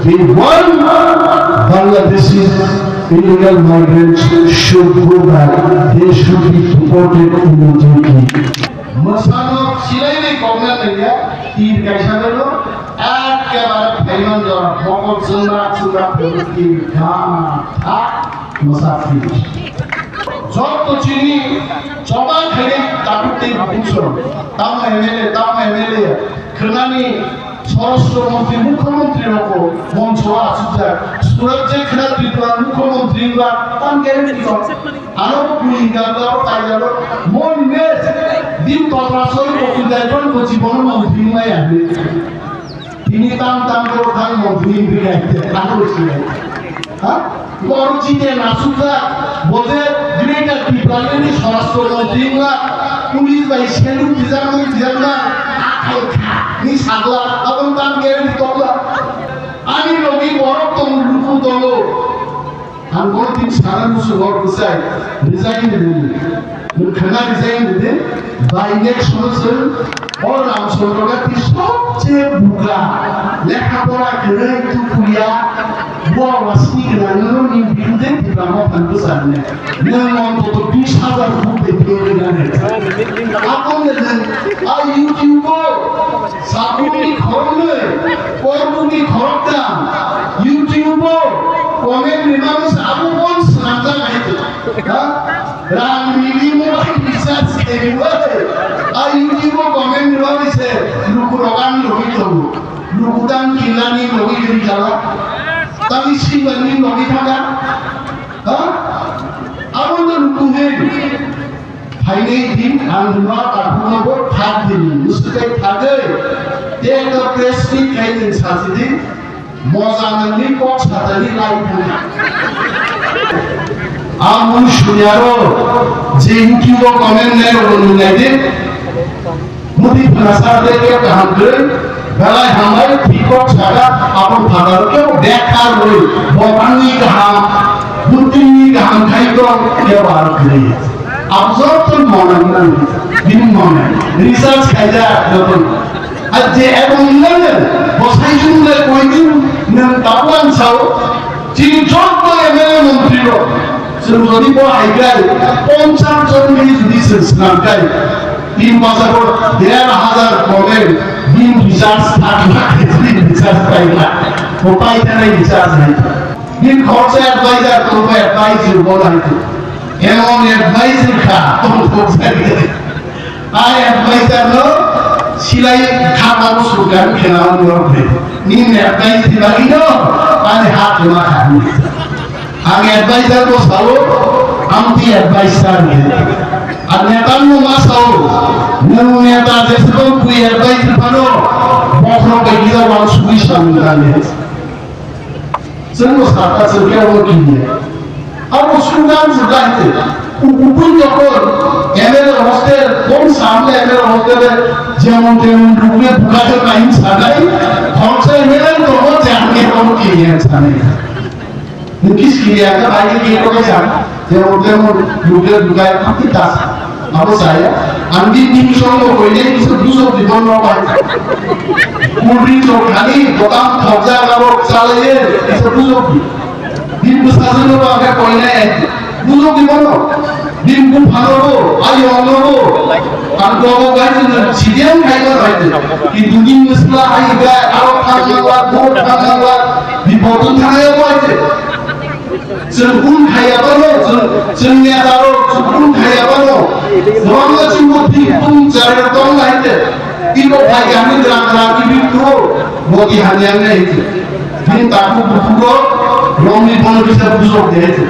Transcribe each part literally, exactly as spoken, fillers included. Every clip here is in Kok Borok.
They want Bangladeshi illegal migrants should go back. They should be deported immediately. Mwsano silaini kokna nangya, tir kaisa dalo, ekkebare phaiman jora, mokol chwngma chwngma phaiman tir kha kha mwsa tir. Jotto chini choba khaini takhuk tei bukung song, tamo M L A, tamo M L A, khwnani Swarashtra Mantri, Mukhyamantri rokbo moncho o achukjak. Surajya Khera Tripura Mukhyamantri wngkha, tam guarantee kok. Ano bo bui hingka, abo kaijalo. Mon mes, din topra soi bo kudai kon bo jibono mantri wngnai ani. Tini tam tam ko thang mantri wngkha, ano sui. Ha? Boro chini nasukjak, bo je Greater Tipraland ni Swarashtra Mantri wngkha, police bai seluk tijakmani tijakma, athai kha, ni sagla, aboni tam guarantee tokla. Ani logi borok tongo, luku tongo. Ang bono tin sana musu hor bwsai, resign rwdi. Nwng khwna resign rwdi, by election o chwng o Ramchandra Gandhi sobche buga, lekha pora kwrwi tukuya, bo wasni gwnangno ni birude Tipra Motha bwsarne. Nwng ontoto bis hajar vote de pere gane. Akon de nwng a YouTube o sabuni khoroknwi, korbuni khoroktham, YouTube o comment rwmani se abo bon swnamjak hai to. Ha? Rang rili mobile recharge khairwi, a YouTube o comment rwmani se lukurok ang logwi tongo. Luku tang kilani logwi giri kala. Tang isi bani logwi thaka. Ha? Abo no luku hin. Phainai din ang hwnma takhukno bo thak din, mwswktai thagwi. Tei ekta press meet khai nwng sajidi, moja nwngni kok satani lai thangkha. Ang mui sunyaro je YouTube o comment nai rokno nwng naidi. Mudi phunasa de khe kaham kwrwi, belai hambai, thik kok saka, aboni phataro khe bekhar rwi, bo bangni kaham, buddhini kaham khai tong, khe bo aro kwrwi. Abo joto monai nang, bini monai. Research khaijak joto. Ar je ebong nang, bo sai jung le koi jung, nang tabuan sao, chini joto M L A montri rok. Chwng jodi bo hai kai, ponchas jon ni jodi chwng swnam kai, tin bosor bo der hajar comment, bini research thak lakh, bini research pai lakh. Bo pai thani research nai. Bini khoroksa advisor, to bo advice rwbo nai to. Emon advice kha, tong thok sai. Ai advisor no silai kha, abo surkar khela on rok de. Nini advice di bagwi no, ani ha khema kha. Ang advisor bo sao, ang ti advisor ni. Ar neta no ma sao, nwng neta jeswk bui advice phano, bokhorok bai gila wang sugwi samung tani. Chwng no saka chwng khe abo kini. Abo sudan sudan te. Ubun jokon M L A hostel, kon samle M L A hostel, jemon temon rukle buka khe kain sanai, khoroksa M L A tongo je ang abo kini sanai. Nukis kiriya ka bai ke ko ka sa, je o je mo luge lugai khati tas. Abo saya, ang di dim song mo koi ne, isu bujo di bon mo bai. Kuri so khali botam thokja ga ro chale ye, isu bujo di. Dim bu sa no ba ka koi ne, bujo di bon mo. Dim bu phano bo, ayo no bo. Ang ko bo bai ni sidian kai ko bai. Ki dunin musla ai ga, aro khana wa, bo khana wa, di botun thana ya bai. Chwng bun khaya bano, chwng, chwng neta rok, chwng bun khaya bano. Norok no chwng bo thik bun chari rok tong lai te. Iko phai kami drang drang ibi kuro, boti hanyang nai te. Bini taku buku rok, rong ni bono bisa busok de te.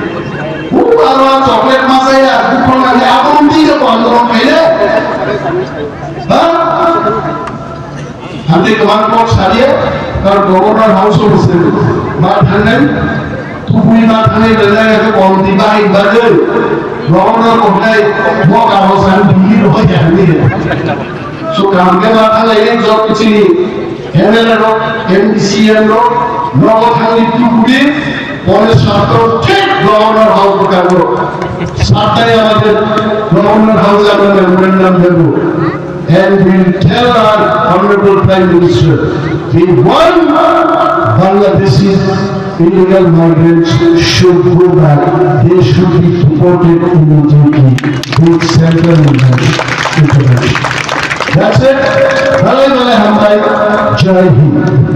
Bu aro chocolate masaya, bu khona ni abon ti ko andolon khaile. Ha? Hande kwbang kok saliya, kar Governor House of Assembly ma thangnai, tubui ma thangnai, belai ya kok di bai bagwi, Governor koknai, mo kamo san dili roi ya ni. So kam ke ma thangnai, jot chini M L A rok, M D C M rok, nogo thangwi tubui, pore sarto thik Governor House bwkango. Sartai amader Governor House amar memorandum debo. And we'll tell our Honorable Prime Minister, we want Bangladeshi illegal migrants should go back. They should be deported immediately with central intervention. That's it. Bale bale hambai. Jai Hind.